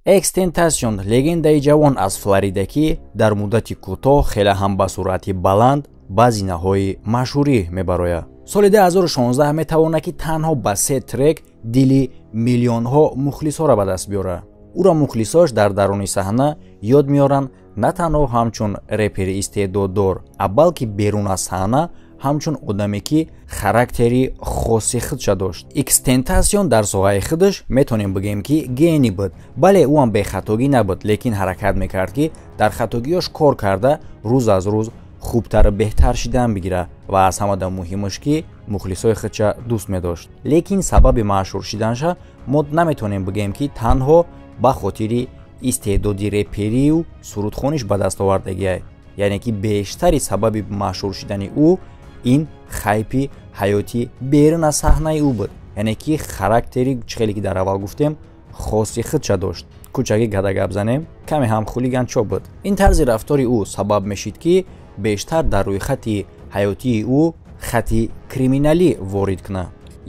Экстентасион легендаи ҷавон аз Флорида, ки дар муддати кӯтоҳ хеле ҳам ба суръати баланд ба зинаҳои машҳурӣ мебарояд. Соли 2016 метавонад, ки танҳо ба се трек дили миллионҳо мухлисҳоро ба даст биёрад. Ӯро мухлисош дар даруни саҳна ёд меоранд на танҳо ҳамчун репери истеъдоддор, а балки берун аз саҳна ҳамчун одаме, ки характери хоси худша дошт. Экстентасион дар соҳаи худаш метавонем бигӯем, ки гений буд. Бале, ӯ ҳам бехатогӣ набуд, лекин ҳаракат мекард, ки дар хатогиёш кор карда, рӯз аз рӯз хубтару беҳтар шидан бигирад ва аз ҳамада муҳимаш, ки мухлисои худша дӯст медошт. Лекин сабаби машҳур шиданша мо наметавонем бигӯем, ки танҳо ба хотири истеъдоди реперию сурудхониш ба даст овардагиай. Яъне ки бештари сабаби машҳур шидани ӯ ин хайпи ҳаёти берун аз саҳнаи ӯ буд, яъне ки характери, чӣ хеле ки дар аввал гуфтем, хоси худша дошт. Кӯчагӣ гада гап занем, каме ҳам хулиганчо буд. Ин тарзи рафтори ӯ сабаб мешид, ки бештар дар рӯйхати ҳаётии ӯ хати криминалӣ ворид кунад.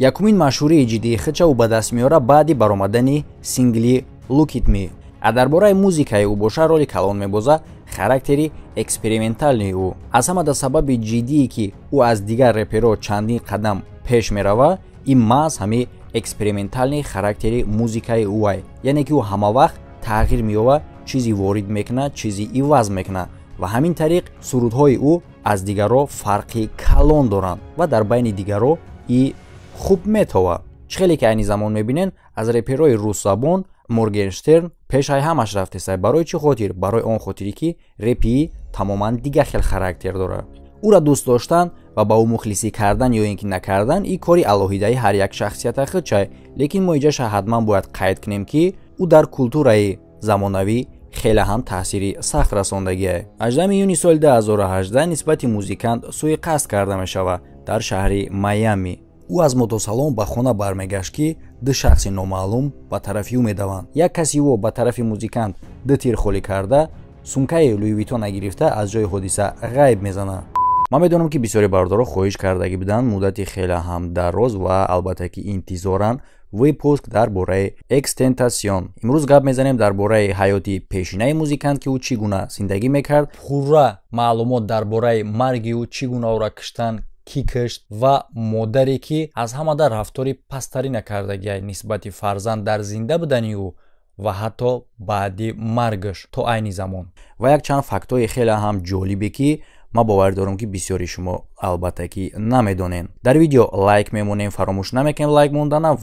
Якумин машҳурии ҷиддии худша ӯ ба даст меорад баъди баромадани сингли «Look at Me». А дар бораи музикаи ӯ боша, роли калон мебозад характери экспериментальный ӯ. Аз ҳамада сабаби ҷиддие, ки ӯ аз дигар реперҳо чандин қадам пеш меравад, ин маҳз ҳамин экспериментальный характери музикаи ӯай, яъне ки ӯ ҳамавақт тағйир меёбад, чизи ворид мекунад, чизи иваз мекунад ва ҳамин тариқ сурудҳои ӯ аз дигарро фарқи калон доранд ва дар байни дигарро и хуб метовад. Чӣ хеле ки айни замон мебинен, аз реперҳои русзабон Моргенштерн пешаи ҳамаш рафтесай. Барои чӣ хотир? Барои он хотире, ки репи тамоман дигар хел характер дорад. Ӯра дӯст доштан ва ба ӯ мухлисӣ кардан ё ин ки накардан ин кори алоҳидаи ҳар як шахсията худчай, лекин мо иҷаша ҳатман бояд қайд кунем, ки ӯ дар культураи замонавӣ хеле ҳам таъсири сахт расондагиай. 18 июни соли 2018 нисбати музикант сӯиқасд карда мешавад дар шаҳри Майами. Ӯ аз мотосалон ба хона бармегашт, ки ду шахси номаълум ба тарафи ӯ медаванд. Як каси ӯ ба тарафи музикант ду тир холӣ карда, сумкаи Луи Витона гирифта, аз ҷои ҳодиса ғайб мезанад. Ман медонам, ки бисёри бародаро хоҳиш кардагӣ буданд муддати хеле ҳам дароз ва албатта ки интизоранд выпуск дар бораи Экстентасион. Имрӯз гап мезанем дар бораи ҳаёти пешинаи музикант, ки ӯ чӣ гуна зиндагӣ мекард, пурра маълумот дар бораи марги ӯ, чӣ гуна ӯра киштанд, кӣ кишт ва модаре, ки аз ҳамада рафтори пасттарина кардагиай нисбати фарзанд дар зинда будани ӯ ва ҳатто баъди маргаш то айни замон, ва якчанд фактҳои хеле ҳам ҷолибе, ки ман боварӣ дорам, ки бисёри шумо албатта ки намедонед. Дар видео лайк мемонем, фаромӯш намекунем лайк мондана.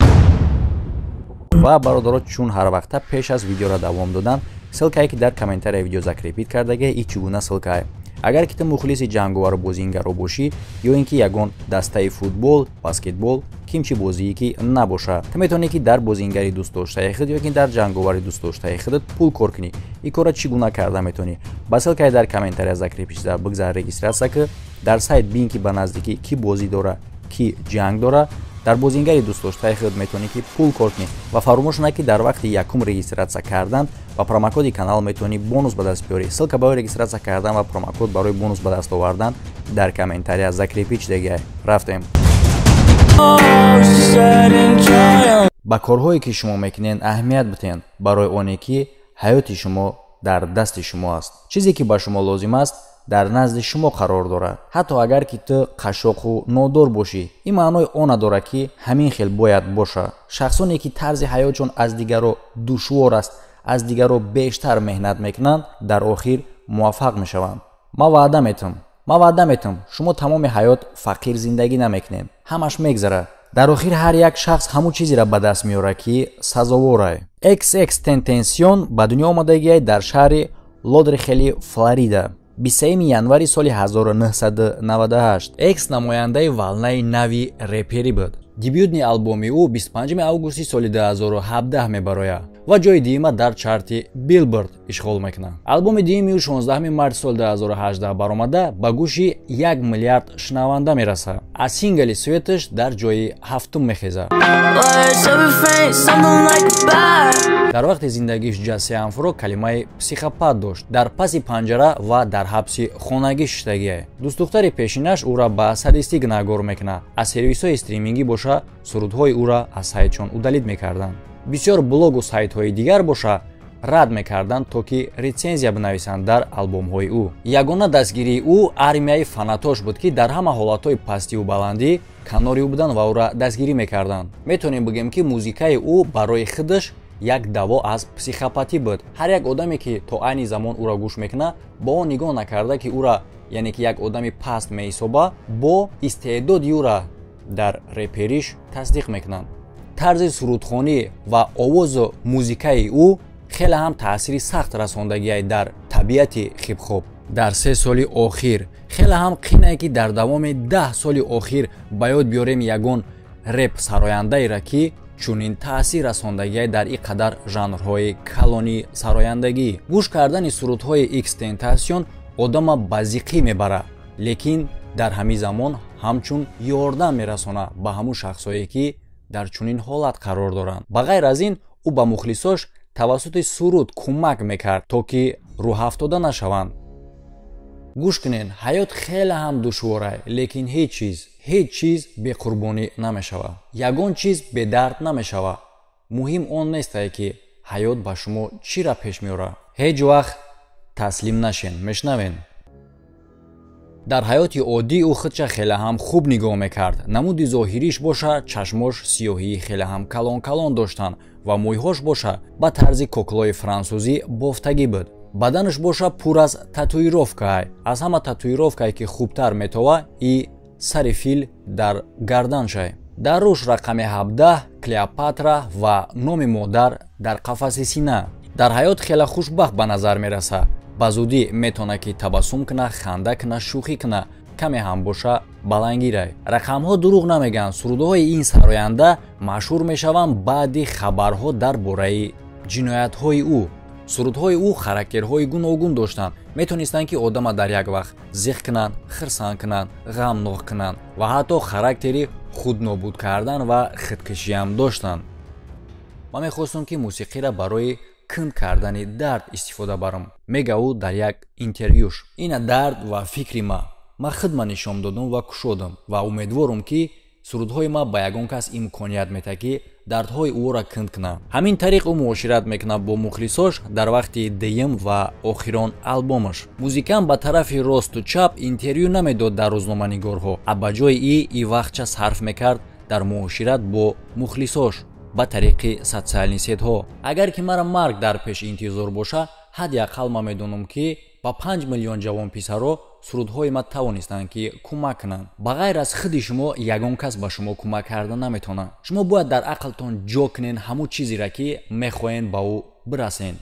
Ва бародаро, чун ҳар вақта, пеш аз видеоро давом додан, ссылкае, ки дар комментарияи видео закрепить кардагия, и чӣ гуна ссылкае? Агар ки ту мухлиси ҷанговару бозингаро бошӣ ё ин ки ягон дастаи футбол, баскетбол, кимчи бозие ки набошад, ту метавонӣ, ки дар бозингари дӯстдоштаи худ ё ки дар ҷанговари дӯстдоштаи худат пул кор кунӣ. Ин корро чӣ гуна карда метавонӣ? Ба ссылкае дар комментария закрепить шуда бигзар, регистрация ки дар сайт, бин, ки ба наздикӣ кӣ бозӣ дора, кӣ ҷанг дора. Дар бозингари дӯстдоштаи худ метавонӣ, ки пул кор кунӣ. Ва фаромӯш накӣ, дар вақти якум регистрация кардан ба промокоди канал метавонӣ бонус ба даст биёрӣ. Ссылка барои регистрация кардан ва промокод барои бонус ба даст овардан дар комментария закрепить шудагиай. Рафтем. Ба корҳое, ки шумо мекунед, аҳамият битен, барои оне ки ҳаёти шумо дар дасти шумо аст. Чизе, ки ба шумо лозим аст, дар назди шумо қарор дорад, ҳатто агар ки ту қашшоқу нодор бошӣ. Ин маънои он надорад, ки ҳамин хел бояд бошад. Шахсоне, ки тарзи ҳаётшон аз дигарро душвор аст, аз дигарро бештар меҳнат мекунанд, дар охир муваффақ мешаванд. Ман ваъда метам, ман ваъда метам, шумо тамоми ҳаёт фақир зиндагӣ намекунед. Ҳамаш мегзарад. Дар охир ҳар як шахс ҳамун чизеро ба даст меорад, ки сазоворай. XxxTentacion ба дунё омадагиай дар шаҳри Лодерхели, Флорида, 23 январи соли 1998. Экс намояндаи волнаи нави реперӣ буд. Дебютный албоми ӯ 25 августи соли 2017 мебарояд ва ҷои дуюма дар чарти Билборд ишғол мекунад. Албоми дуюми ӯ 16 марти соли 2018 баромада, ба гӯши 1 миллиард шунаванда мерасад. Аз сингли Sweat дар ҷои ҳафтум мехезад. Дар вақти зиндагиш Ҷасси Амфро калимаи психопат дошт, дар паси панҷара ва дар ҳабси хонагӣ шиштагиае. Дӯстдухтари пешинаш ӯра ба садистӣ гунаҳгор мекунад. Аз сервисҳои стримингӣ боша, сурудҳои ӯра аз сайтшон удалить мекарданд. Бисёр блогу сайтҳои дигар боша, Рад мекарданд, то ки рецензия бинависанд дар албомҳои ӯ. Ягона дастгирии ӯ армияи фанатош буд, ки дар ҳама ҳолатҳои пастиву баландӣ канори ӯ буданд ва ӯра дастгирӣ мекарданд. Метавонем бигӯем, ки музикаи ӯ барои худаш як даво аз психопатӣ буд. Ҳар як одаме, ки то айни замон ӯро гӯш мекунад, бо он нигоҳ накарда, ки ӯра, яъне ки як одами паст меҳисоба, бо истеъдоди ӯра дар репериш тасдиқ мекунанд. Тарзи сурудхонӣ ва овозу музикаи ӯ хеле ҳам таъсири сахт расондагиай дар табиати хип-хоп дар 3 соли охир. Хеле ҳам қинае, ки дар давоми 10 соли охир ба ёд биёрем ягон реп сарояндаеро, ки чунин таъсир расондагиай дар ин қадар жанрҳои калони сарояндагӣ. Гӯш кардани сурудҳои Xtentacion одама ба зиқӣ мебарад, лекин дар ҳамин замон ҳамчун ёрдам мерасонад ба ҳамун шахсое, ки дар чунин ҳолат қарор доранд. Ба ғайр аз ин, ӯ ба мухлисош тавассути суруд кӯмак мекард, то ки рӯҳафтода нашаванд. Гӯш кунед, ҳаёт хеле ҳам душворай, лекин ҳеҷ чиз, ҳеҷ чиз беқурбонӣ намешавад, ягон чиз бедард намешавад. Муҳим он нестае, ки ҳаёт ба шумо чиро пеш меорад. Ҳеҷ вақт таслим нашен, мешнавен? Дар ҳаёти оддӣ ӯ худша хеле ҳам хуб нигоҳ мекард. Намуди зоҳириш боша, чашмош сиёҳии хеле ҳам калон калон доштанд ва мӯйҳош боша ба тарзи коклои франсузӣ бофтагӣ буд. Баданаш боша пур аз татуировкае. Аз ҳама татуировкае, ки хубтар метова, и сари фил дар гарданшай. Дар рӯш рақами 17, Клеопатра ва номи модар дар қафаси сина. Дар ҳаёт хеле хушбахт ба назар мерасад. Ба зудӣ метавонад, ки табассум куна, ханда куна, шӯхӣ куна. Каме ҳам боша баландгирай. Рақамҳо дурӯғ намегӯянд. Сурудҳои ин сароянда машҳур мешаванд баъди хабарҳо дар бораи ҷиноятҳои ӯ. Сурудҳои ӯ характерҳои гуногун доштанд, метонистанд, ки одама дар як вақт зиқ кунанд, хирсанд кунанд, ғамнок кунанд ва ҳатто характери худнобуд кардан ва худкушиам доштанд. «Ман мехостум, ки мусиқиро барои кунд кардани дард истифода барам», мега ӯ дар як интервюш. «Ина дард ва фикри ма. Ман худма нишон додум ва кушодам ва умедворум, ки сурудҳои ма ба ягон кас имконият метаҳад, ки дардҳои ӯро кунд кунад». Ҳамин тариқ ӯ муошират мекунад бо мухлисош дар вақти дуюм ва охирон албомаш. Музикант ба тарафи росту чап интервю намедод дар рӯзноманигорҳо, а ба ҷои и вақтча сарф мекард дар муошират бо мухлисош ба тариқи социальный сетьҳо. «Агар ки мара марг дар пеш интизор боша, ҳадди ақал ман медонам, ки ба 5 миллион ҷавонписаро сурудҳои ман тавонистанд, ки кӯмак кунанд. Ба ғайр аз худи шумо ягон кас ба шумо кӯмак карда наметавонад. Шумо бояд дар ақлтон ҷо кунед ҳамун чизеро, ки мехоҳед ба ӯ бирасед.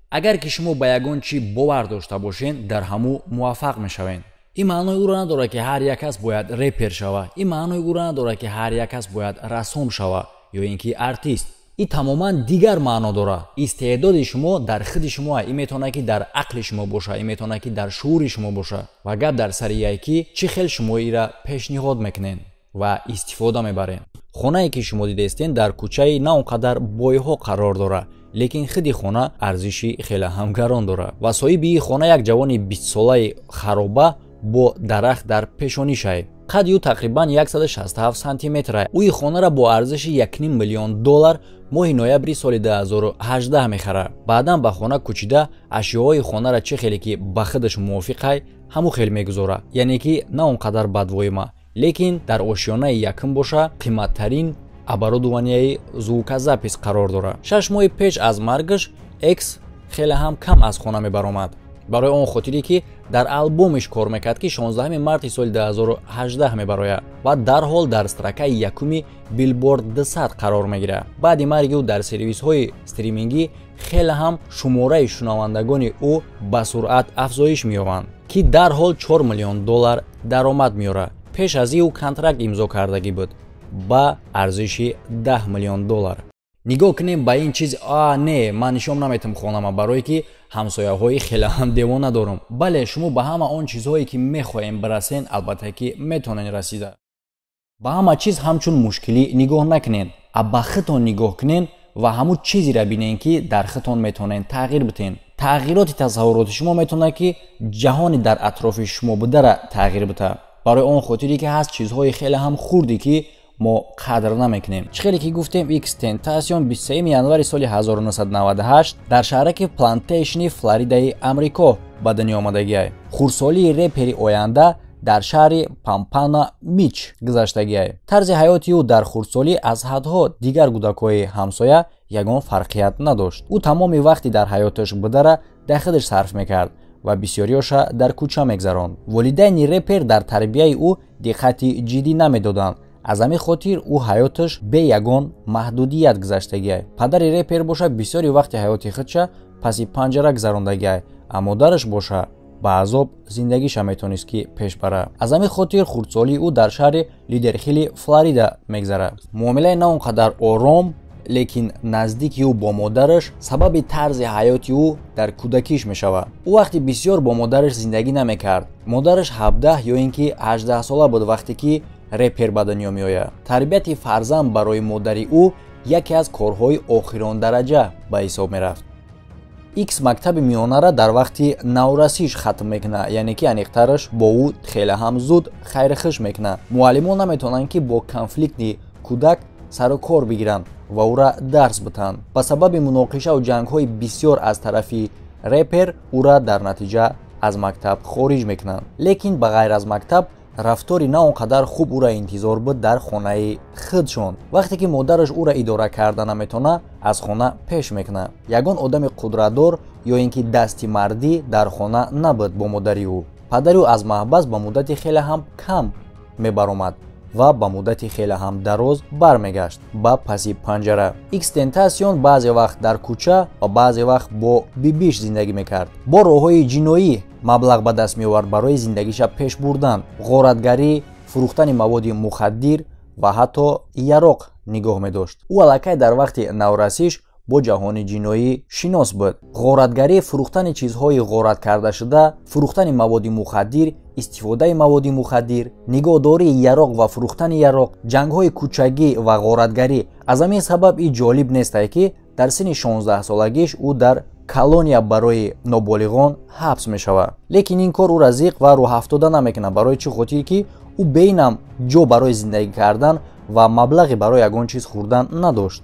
Агар ки шумо ба ягон чӣ бовар дошта бошед, дар ҳамӯ муваффақ мешавед». Ин маънои ӯро надорад, ки ҳар як кас бояд репер шавад. Ин маънои ӯро надорад, ки ҳар як кас бояд рассом шавад ё ин ки артист. Ин тамоман дигар маъно дорад. Истеъдоди шумо дар худи шумо. Ин метавонад, ки дар ақли шумо бошад, ин метавонад, ки дар шуури шумо бошад. Ва гап дар сари яе, ки чӣ хел шумо ира пешниҳод мекунед ва истифода мебаред. Хонае, ки шумо дидаистед, дар кӯчаи на он қадар бойҳо қарор дорад, лекин худи хона арзиши хеле ҳам гарон дорад ва соҳиби ин хона як ҷавони бистсолаи хароба бо дарахт дар пешонишай. Қадди ӯ тақрибан 167 сантиметра. Ӯ ин хонаро бо арзиши 1,5 миллион доллар моҳи ноябри соли 2018 мехарад. Баъдан ба хона кӯчида, ашёҳои хонаро чӣ хеле ки ба худаш мувофиқай, ҳамун хел мегузорад, яъне ки на он қадар бадвоима. Лекин дар ошёнаи якум боша қиматтарин оборудованияи звукозапись қарор дорад. 6 моҳи пеш аз маргаш Экс хеле ҳам кам аз хона мебаромад, барои он хотире, ки дар албомиш кор мекард, ки 16 марти соли 2018 мебарояд ва дарҳол дар строкаи якуми Билборд 200 қарор мегирад. Баъди марги ӯ дар сервисҳои стримингӣ хеле ҳам шумораи шунавандагони ӯ ба суръат афзоиш меёбанд, ки дарҳол 4 миллион доллар даромад меорад. Пеш аз ин ӯ контракт имзо кардагӣ буд ба арзиши 10 миллион доллар. Нигоҳ кунем ба ин чиз. А не, ман нишон наметам хонама, барое ки ҳамсояҳои хеле ҳам девона дорам. Бале, шумо ба ҳама он чизҳое, ки мехоҳем бирасен, албатта ки метавонед расида. Ба ҳама чиз ҳамчун мушкилӣ нигоҳ накунед, а ба худтон нигоҳ кунед ва ҳамун чизеро бинед, ки дар худтон метавонед тағйир битен. Тағйироти тасаввуроти шумо метавонад, ки ҷаҳони дар атрофи шумо будара тағйир бита, барои он хотире, ки ҳаст чизҳои хеле ҳам хурде, ки Мо қадр намекунем. Чӣ хеле ки гуфтем, Xtentacion 23 январи соли 1998 дар шаҳраки Плантейшни Флоридаи Амрико ба дунё омадагиай. Хурдсолии репери оянда дар шаҳри Пампана Бич гузаштагиай. Тарзи ҳаёти ӯ дар хурдсолӣ аз ҳадҳо дигар кӯдакҳои ҳамсоя ягон фарқият надошт. Ӯ тамоми вақти дар ҳаёташ будара дар худаш сарф мекард ва бисёриёша дар кӯча мегзаронд. Волидайни репер дар тарбияи ӯ диққати ҷиддӣ намедоданд. Аз ҳамин хотир ӯ ҳаёташ бе ягон маҳдудият гузаштагиай. Падари репер боша бисёри вақти ҳаёти худша паси панҷара гузарондагиай, а модараш боша ба азоб зиндагиша метавонист ки пеш бара. Аз ҳамин хотир хурдсолии ӯ дар шаҳри Лидерхилли Флорида мегзарад. Муомилаи на он қадар ором, лекин наздики ӯ бо модараш сабаби тарзи ҳаёти ӯ дар кӯдакиш мешавад. Ӯ вақти бисёр бо модараш зиндагӣ намекард. Модараш 17 ё ин ки 18 сола буд, вақте ки репер ба дунё меояд. Тарбияти фарзанд барои модари ӯ яке аз корҳои охирондараҷа ба ҳисоб мерафт. Икс мактаби миёнара дар вақти наврасиш хатм мекунад, яъне ки аниқтараш бо ӯ хеле ҳам зуд хайрхуш мекунад. Муаллимон наметавонанд, ки бо конфликти кӯдак сару кор бигиранд ва ӯра дарс битаҳанд. Ба сабаби муноқишаву ҷангҳои бисёр аз тарафи репер ӯра дар натиҷа аз мактаб хориҷ мекунанд. Лекин ба ғайр аз мактаб рафтори на он қадар хуб ӯра интизор буд дар хонаи худшон. Вақте ки модараш ӯра идора карда наметавона, аз хона пеш мекунад. Ягон одами қудратдор ё ин ки дасти мардӣ дар хона набуд бо модари ӯ. Падари ӯ аз маҳбас ба муддати хеле ҳам кам мебаромад ва ба муддати хеле ҳам дароз бармегашт ба паси панҷара. Xtentacion баъзе вақт дар кӯча ва баъзе вақт бо бибиш зиндагӣ мекард. Бо роҳҳои ҷиноӣ маблағ ба даст меовард барои зиндагиша пеш бурдан: ғоратгарӣ, фурӯхтани маводи мухаддир ва ҳатто яроқ нигоҳ медошт. Ӯ аллакай дар вақти наврасиш бо ҷаҳони ҷиноӣ шинос буд. Ғоратгарӣ, фурӯхтани чизҳои ғорат кардашуда, фурӯхтани маводи мухаддир, истифодаи маводи мухаддир, нигоҳдории яроқ ва фурӯхтани яроқ, ҷангҳои кӯчагӣ ва ғоратгарӣ. Аз ҳамин сабаб и ҷолиб нестае, ки дар синни 16-солагиш ӯ дар колония барои ноболиғон ҳабс мешавад. Лекин ин кор ӯра зиқ ва рӯҳафтода намекунад. Барои чӣ хотир ки ӯ бейнам ҷо барои зиндагӣ кардан ва маблағе барои ягон чиз хӯрдан надошт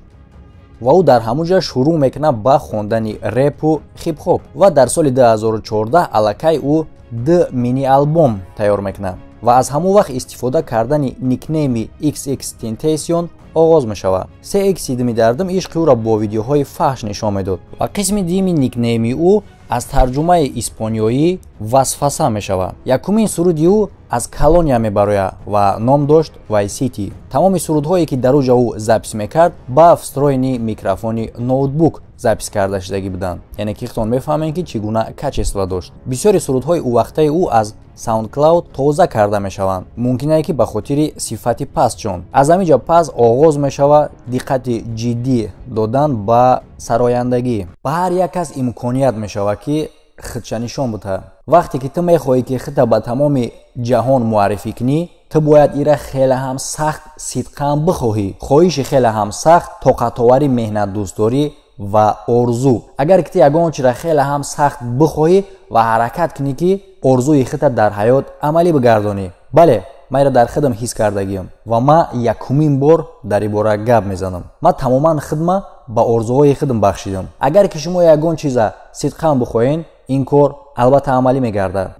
ва ӯ дар ҳамон ҷо шурӯъ мекунад ба хондани репу хип-хоп. Ва дар соли 2014 аллакай ӯ ду мини-албом тайёр мекунад ва аз ҳамон вақт истифода кардани никнейми XXXTentacion оғоз мешавад. Се икси дими дардум ишқи ӯро бо видеоҳои фаҳш нишон медод ва қисми дуюми никнейми ӯ аз тарҷумаи испониёӣ васфаса мешавад. Якумин суруди ӯ аз колония мебарояд ва ном дошт Vice City. Тамоми сурудҳое, ки дар уҷа ӯ запись мекард, ба встроенный микрофони ноутбук запись карда шудагӣ буданд, яъне ки худтон мефаҳмем, ки чӣ гуна качество дошт. Бисёри сурудҳои ӯвақтаи ӯ аз SoundCloud тоза карда мешаванд, мумкинае, ки ба хотири сифати пастшон. Аз ҳамин ҷо пас оғоз мешавад диққати ҷиддӣ додан ба сарояндагӣ. Ба ҳар як кас имконият мешавад, ки худша нишон бутад. Вақте ки ту мехоҳӣ, ки худта ба тамоми ҷаҳон муаррифӣ кунӣ, ту бояд ира хеле ҳам сахт сидқан бихоҳӣ. Хоҳиши хеле ҳам сахт, тоқатоварӣ, меҳнатдӯстдорӣ ва орзу. Агар ки ту ягон чизра хеле ҳам сахт бихоҳӣ ва ҳаракат кунӣ, ки орзуи худта дар ҳаёт амалӣ бигардонӣ. Бале, ман ира дар худам ҳис кардагиам ва ман якумин бор дар ин бора гап мезанам. Ман тамоман худма ба орзуҳои худам бахшидам. Агар ки шумо ягон чиза сидқан бихоҳед, ин кор албатта амалӣ мегардад.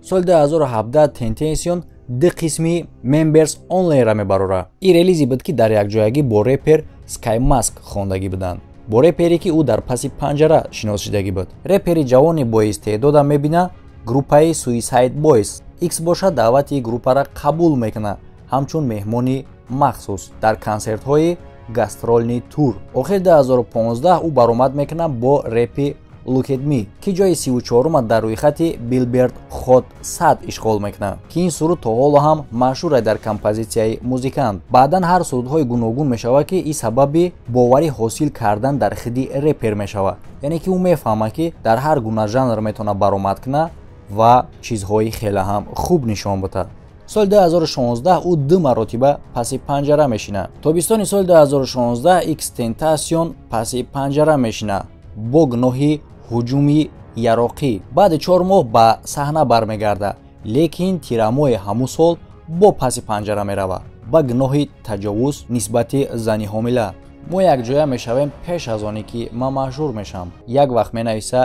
Соли 2017 Tentacion ду қисми Members Only-ра мебарорад. Ин релизе буд, ки дар якҷоягӣ бо репер Ski Mask хондагӣ буданд, бо репере, ки ӯ дар паси панҷара шинос шудагӣ буд. Репери ҷавони боистеъдода мебина группаи Suicide Boys. Икс бошад даъвати группаро қабул мекунад ҳамчун меҳмони махсус дар консертҳои гастрольный тур. Охири 2015 ӯ баромад мекунад бо репи Look at Me, ки ҷои 34-ума дар рӯйхати Billboard Hot 100 ишғол мекунад, ки ин суруд то ҳоло ҳам машҳур дар композитсияи музикант. Баъдан ҳар сурудҳои гуногун мешавад, ки ин сабаби боварӣ ҳосил кардан дар хиди репер мешавад, яъне ки ӯ мефаҳмад, ки дар ҳар гуна жанр метавонад баромад кунад ва чизҳои хеле ҳам хуб нишон бутад. Соли 2016 ӯ ду маротиба паси панҷара мешинад. Тобистони соли 2016 Xtentacion паси панҷара мешинад бо гуноҳи ҳуҷуми яроқӣ. Баъди 4 моҳ ба саҳна бармегардад, лекин тирамоҳи ҳамун сол бо паси панҷара мерава ба гуноҳи таҷовуз нисбати зани ҳомила. Мо якҷоя мешавем пеш аз оне ки ман машҳур мешавам, як вақт менависа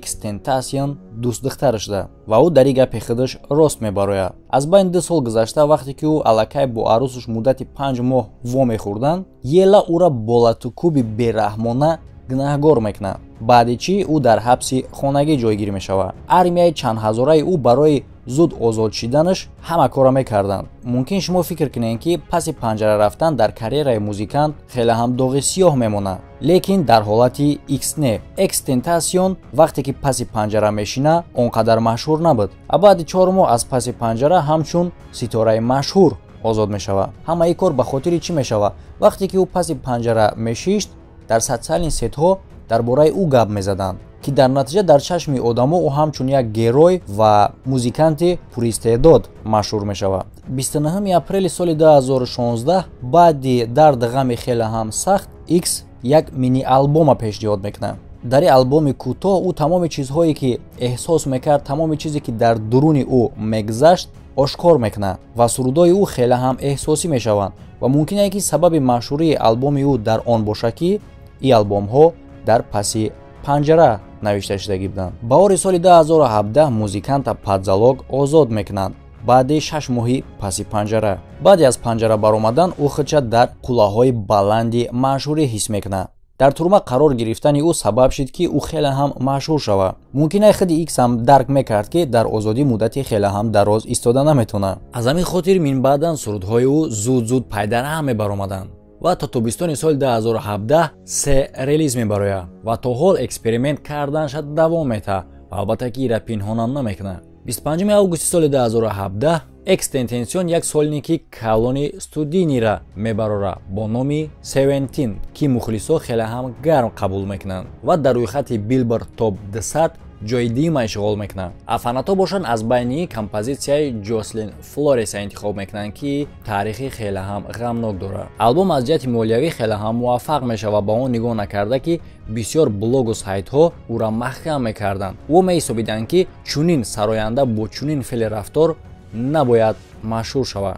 Xtentacion дӯстдухтарашда ва ӯ дар ин гапи худаш рост мебарояд. Аз байни 2 сол гузашта, вақте ки ӯ аллакай бо арӯсаш муддати 5 моҳ вомехӯрданд, Ела ӯра бо латукӯби бераҳмона гунаҳгор мекунад. Баъди чӣ ӯ дар ҳабси хонагӣ ҷойгир мешавад. Армияи чандҳазораи ӯ барои зуд озод шиданаш ҳама корро мекарданд. Мумкин шумо фикр кунед, ки паси панҷара рафтан дар карьераи музикант хеле ҳам доғи сиёҳ мемонад, лекин дар ҳолати X не. Xtentacion вақте ки паси панҷара мешина, он қадар машҳур набуд, а баъди 4 моҳ аз паси панҷара ҳамчун ситораи машҳур озод мешавад. Ҳамаи кор ба хотири чӣ мешавад? Вақте ки ӯ паси панҷара мешишт, дар социальный сетьҳо дар бораи ӯ гап мезаданд, ки дар натиҷа дар чашми одамо ӯ ҳамчун як герой ва музиканти пуристеъдод машҳур мешавад. 29 апрели соли 2016 баъди дарду ғами хеле ҳам сахт X як мини-албома пешниҳод мекунад. Дар ин албоми кӯтоҳ ӯ тамоми чизҳое ки эҳсос мекард, тамоми чизе ки дар дуруни ӯ мегузашт, ошкор мекунад ва сурудҳои ӯ хеле ҳам эҳсосӣ мешаванд ва мумкин е ки сабаби машҳурии албоми ӯ дар он бошад, ки ин албомҳо дар паси панҷара навишта шудагӣ буданд. Баҳори соли 2017 музиканта под залог озод мекунанд баъди 6 моҳи паси панҷара. Баъди аз панҷара баромадан ӯ худша дар қуллаҳои баланди машҳурӣ ҳис мекунад. Дар турма қарор гирифтани ӯ сабаб шид, ки ӯ хеле ҳам машҳур шавад. Мумкин ай худи X ҳам дарк мекард, ки дар озодӣ муддати хеле ҳам дароз истода наметавонад. Аз ҳамин хотир минбаъдан сурудҳои ӯ зуд-зуд пайдарҳам мебаромаданд ва то тобистони соли 2017 3 релиз мебарояд ва то ҳол эксперимент карданша давом метаҳад ва албатта ки ира пинҳонам намекунад. 25 августи соли 2017 Xtentacion як сольники калони студийнира мебарорад бо номи Seventeen, ки мухлисо хеле ҳам гарм қабул мекунанд ва дар рӯйхати Billboard Top 200 ҷои дуюма ишғол мекунанд. А фанатҳо бошанд аз байни композитсияи Ҷослин Флореса интихоб мекунанд, ки таърихи хеле ҳам ғамнок дорад. Албом аз ҷиҳати молиявӣ хеле ҳам муваффақ мешавад, ба он нигоҳ накарда, ки бисёр блогу сайтҳо ӯра маҳкам мекарданд. Ӯ меҳисобиданд, ки чунин сароянда бо чунин феъли рафтор набояд машҳур шавад.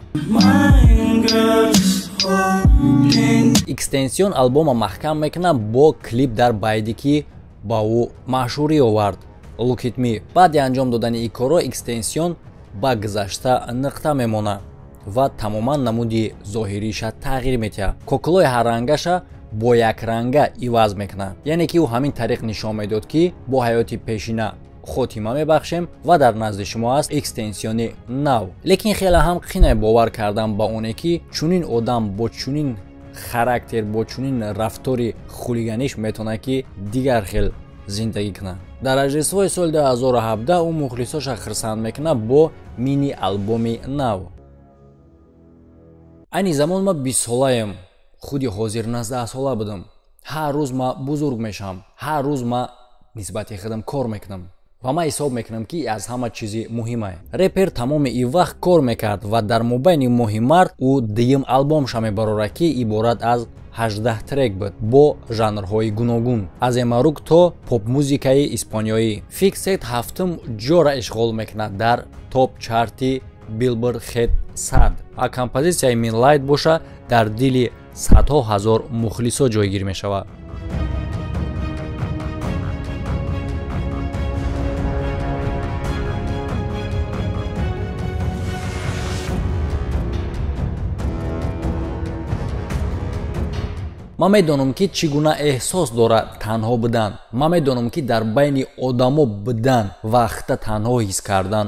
Xtentacion албома маҳкам мекунад бо клип дар байде ки ба ӯ машҳурӣ овард, Look at Me. Баъди анҷом додани ин корро Xtentacion ба гузашта нуқта мемонад ва тамоман намуди зоҳириша тағйир медиҳад. Кокулои ҳаррангаша бо якранга иваз мекунад. Яъне ки ӯ ҳамин тариқ нишон медод, ки бо ҳаёти пешина хотима мебахшем ва дар назди шумо аст Xtentacion-и нав. Лекин хеле ҳам қинай бовар кардан ба оне, ки чунин одам бо чунин характер, бо чунин рафтори хулиганиш метавонад, ки дигар хел зиндагӣ кунад. Дар Рождествои соли 2017 ӯ мухлисоша хирсанд мекунад бо мини-албоми нав. Айни замон ман 20 солаем, худи ҳозир 19 сола будам. Ҳар рӯз ман бузург мешавам, ҳар рӯз ман нисбати худам кор мекунам ва ман ҳисоб мекунам, ки аз ҳама чизи муҳимае. Репер тамоми ин вақт кор мекард ва дар мобайни моҳи март ӯ дуюм албомша мебарорад, ки иборат аз 18 трек буд бо жанрҳои гуногун, аз эмарук то поп-музикаи испаниёӣ. Fixed ҳафтум ҷора ишғол мекунад дар топ-чарти Billboard Hot 100, а композитсияи Moonlight боша дар дили садҳо ҳазор мухлисо ҷойгир мешавад. Ман медонам, ки чӣ гуна эҳсос дорад танҳо будан. Ман медонам, ки дар байни одамо будан ва хита танҳо ҳис кардан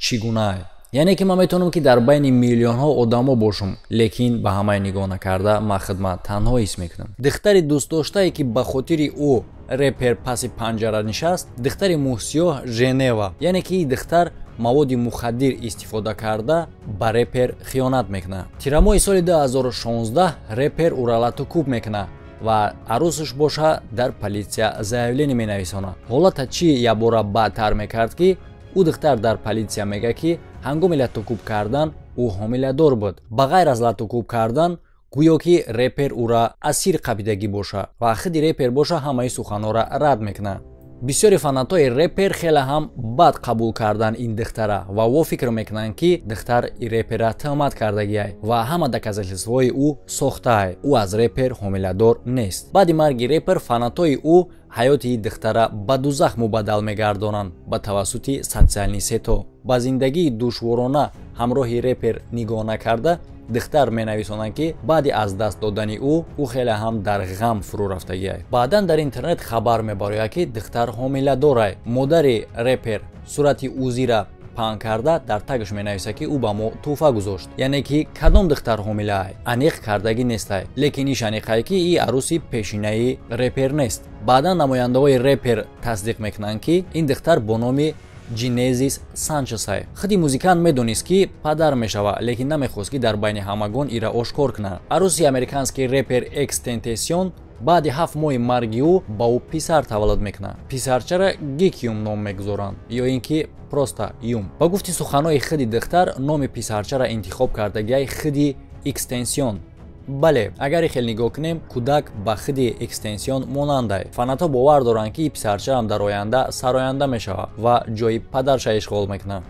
чӣ гунае. Яъне ки ман метавонам, ки дар байни миллионҳо одамо бошам, лекин ба ҳамаи нигоҳ накарда ман хидмат танҳо ҳис мекунам. Духтари дӯстдоштае, ки ба хотири ӯ репер паси панҷара нишаст, духтари мӯҳсиёҳ Женева. Яъне ки ин духтар маводи мухаддир истифода карда ба репер хиёнат мекунад. Тирамоҳи соли 2016 репер ӯра латукӯб мекунад ва арӯсаш боша дар политсия заявление менависонад. Ҳолата чӣ якбора бадтар мекард, ки ӯ духтар дар политсия мегӯяд, ки ҳангоми латукӯб кардан ӯ ҳомиладор буд. Ба ғайр аз латукӯб кардан гӯё ки репер ӯра асир қапидагӣ бошад ва худи репер боша ҳамаи суханҳоро рад мекунад. Бисёри фанатҳои репер хеле ҳам бад қабул кардан ин духтара ва во фикр мекунанд, ки духтар и репера тӯҳмат кардагиай ва ҳама доказательствои ӯ сохтаай. Ӯ аз репер ҳомиладор нест. Баъди марги репер фанатҳои ӯ ҳаёти духтара ба дузах мубаддал мегардонанд ба тавассути социальный сетьҳо. Ба зиндагии душворона ҳамроҳи репер нигоҳ накарда, духтар менависонанд, ки баъди аз даст додани ӯ, ӯ хеле ҳам дар ғам фурӯ рафтагиай. Баъдан дар интернет хабар мебарояд, ки духтар ҳомиладорай. Модари репер сурати узира паҳн карда, дар тагаш менависад, ки ӯ ба мо тӯҳфа гузошт. Яъне ки кадом духтар ҳомилаай, аниқ кардагӣ нестай, лекин иш аниқае, ки и арӯси пешинаи репер нест. Баъдан намояндаҳои репер тасдиқ мекунанд, ки ин духтар бо номи Ҷинезис Санчесай. Худи музикант медонист, ки падар мешавад, лекин намехост, ки дар байни ҳамагон ира ошкор кунад. Арӯси американский репер Экстентесион баъди 7 моҳи марги ӯ ба ӯ писар таваллуд мекунад. Писарчара Гикюм ном мегузоранд ё ин ки просто Юм. Ба гуфти суханҳои худи духтар, номи писарчара интихоб кардагиай худи Экстенсион. Бале, агар хел нигоҳ кунем, кӯдак ба худи Экстенсион монандай. Фанатҳо бовар доранд, ки писарчаам дар оянда сароянда мешавад ва ҷои падарша ишғол мекунад.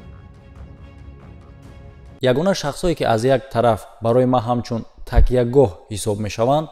Ягона шахсое, ки аз як тараф барои ман ҳамчун такягоҳ ҳисоб мешаванд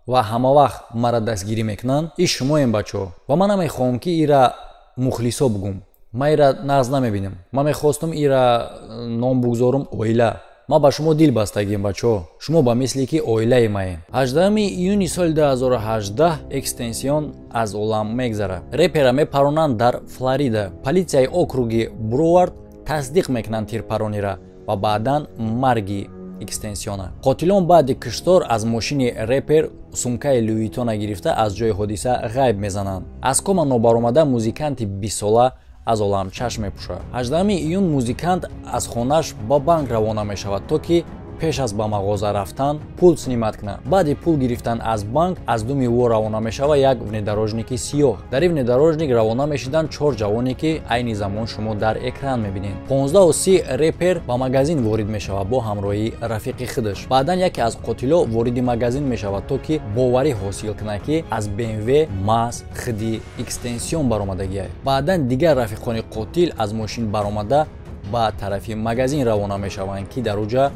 ва ҳамавақт маро дастгирӣ мекунанд, иш шумоем, бачаҳо. Ва ман намехоҳам, ки ира мухлисо бугум. Ман ира нағз намебинам. Ман мехостум ира ном бугзорум оила. Ман ба шумо дил бастагием, бачаҳо, шумо ба мисли ки оилаи маем. 18 июни соли 2018 Экстенсион аз олам мегзарад. Репера мепаронанд дар Флорида. Политсияи округи Бровард тасдиқ мекунанд тирпаронира ва баъдан марги Экстенсиона. Қотилон баъди киштор аз мошини репер сумкаи Луитона гирифта, аз ҷои ҳодиса ғайб мезананд. Аз кома нобаромада музиканти 20-сола аз олам чашм мепӯшад. 18 июн музикант аз хонааш ба банк равона мешавад, то ки пеш аз ба мағоза рафтан пул снимать кунад. Баъди пул гирифтан аз банк аз думи ӯ равона мешавад як внедорожники сиёҳ. Дар ин внедорожник равона мешиданд чор ҷавоне, ки айни замон шумо дар экран мебинед. 15:30 репер ба магазин ворид мешавад бо ҳамроҳии рафиқи худаш. Баъдан яке аз қотило вориди магазин мешавад, то ки боварӣ ҳосил кунад, ки аз БМВ маҳз худи Экстенсион баромадагиай. Баъдан дигар рафиқони қотил аз мошин баромада, ба тарафи магазин равона мешаванд, ки дар уҷа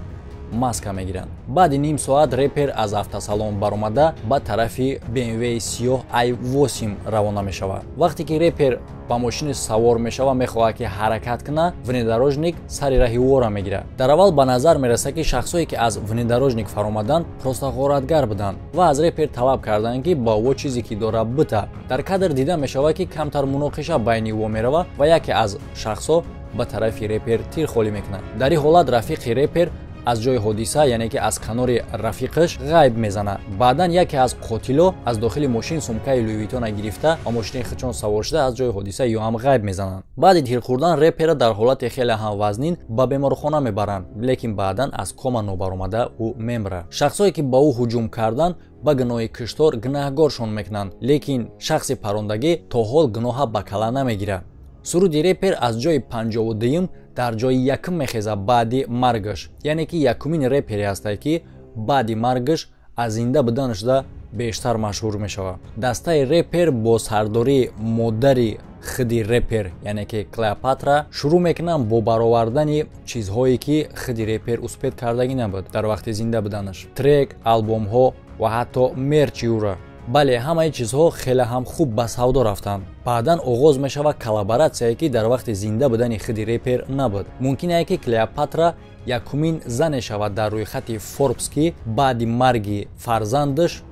маска мегиранд. Баъди ним соат репер аз автосалон баромада, ба тарафи БМВ сиёҳ i8 равона мешавад. Вақте ки репер ба мошини савор мешавад, мехоҳад, ки ҳаракат кунад, внедорожник сари раҳи ӯро мегирад. Дар аввал ба назар мерасад, ки шахсое, ки аз внедорожник фаромаданд, просто ғоратгар буданд ва аз репер талаб карданд, ки ба ӯ чизе ки дорад бита. Дар кадр дида мешавад, ки камтар муноқиша байни ӯ меравад ва яке аз шахсҳо ба тарафи репер тир холӣ мекунад. Дар ин ҳолат рафиқи репер аз ҷои ҳодиса, яъне ки аз канори рафиқаш ғайб мезанад. Баъдан яке аз қотило аз дохили мошин сумкаи Луивитона гирифта, ба мошини худшон савор шуда, аз ҷои ҳодиса ё ҳам ғайб мезананд. Баъди тир хӯрдан репера дар ҳолати хеле ҳам вазнин ба беморхона мебаранд, лекин баъдан аз кома нобаромада ӯ мемирад. Шахсое, ки ба ӯ ҳуҷум карданд, ба гуноҳи киштор гунаҳгоршон мекунанд, лекин шахси парондагӣ то ҳол гуноҳа ба кала намегирад. Суруди репер аз ҷои 52-юм дар ҷои якум мехезад баъди маргаш, яъне ки якумин репере ҳастад, ки баъди маргаш аз зинда буданашда бештар машҳур мешавад. Дастаи репер бо сардории модари худи репер, яъне ки Клеопатра, шурӯъ мекунанд бо баровардани чизҳое, ки худи репер успеть кардагӣ набуд дар вақти зинда буданаш: трек, албомҳо ва ҳатто мерчи ӯра. Бале, ҳамаи чизҳо хеле ҳам хуб ба савдо рафтанд. Баъдан оғоз мешавад коллаборатсияе, ки дар вақти зинда будани худи репер набуд. Мумкин ае, ки Клеопатра якумин зане шавад дар рӯйхати Форбс, ки баъди марги фарзандаш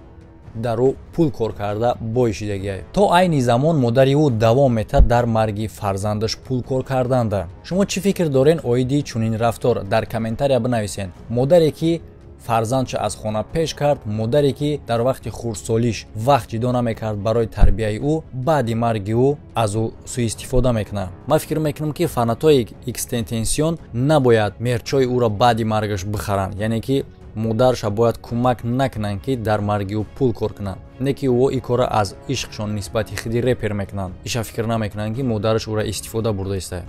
дар ӯ пул кор карда бой шидагиай. То айни замон модари ӯ давом метад дар марги фарзандаш пул кор карданда. Шумо чӣ фикр дорен оиди чунин рафтор? Дар комментария бинависен. Модаре, ки фарзандша аз хона пеш кард, модаре, ки дар вақти хурдсолиш вақт ҷидо намекард барои тарбияи ӯ, баъди марги ӯ аз ӯ суистифода мекунад. Ман фикр мекунам, ки фанатҳои Экстентенсион набояд мерчои ӯро баъди маргаш бихаранд, яъне ки модарша бояд кӯмак накунанд, ки дар марги ӯ пул кор кунанд. Не ки ӯ ин корро аз ишқшон нисбати худи репер мекунанд, иша фикр намекунанд, ки модараш ӯро истифода бурда истад.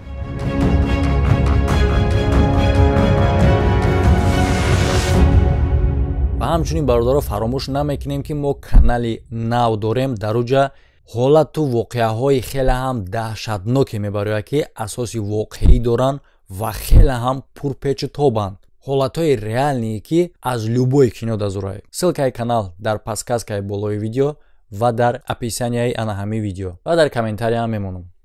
Ва ҳамчунин, бародаро, фаромӯш намекунем, ки мо канали нав дорем. Дар уҷа Ҳолату воқеаҳои хеле ҳам даҳшатноке мебарояд, ки асоси воқеӣ доранд ва хеле ҳам пурпечу тобанд, ҳолатҳои реальные, ки аз любой кино дазурай. Ссылкаи канал дар подсказкаи болои видео ва дар описанияи ана ҳамин видео ва дар комментария мемонам.